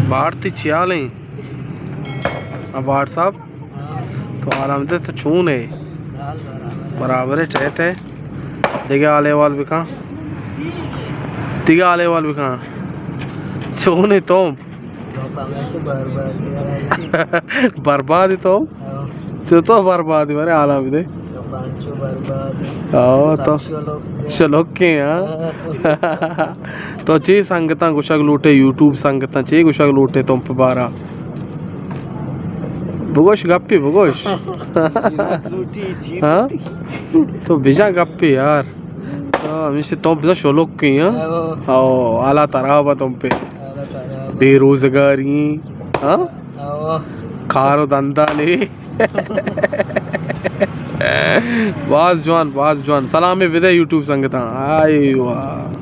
بھارتی چیال ہیں۔ اب واٹس ایپ تو آرام دے تو چون ہے؟ برابر ہے، ٹیٹ ہے۔ دیگہ حال احوال بکن۔ دیگہ حال احوال بکن۔ چون ہے تم؟ برباد ہے تم؟ چطور برباد ہے؟ بارے حالا بدے۔ ہاں، تو شلوکے، ہاں۔ تو چی سنگتاں گوشگ لوٹے، یوٹیوب سنگتاں چی گوشگ لوٹے تم پہ بارا؟ بگوش گپی بگوش۔ ہاں؟ تو بجا گپی یار۔ تو ہمیشہ تو بزاں شلوکے، ہاں؟ او، حالا ترا با تم پہ۔ بے روزگاری، ہاں؟ کار و دندانی۔ باز جوان، باز جوان۔ سلامے بدے یوٹیوب سنگتاں۔ آئی واہ۔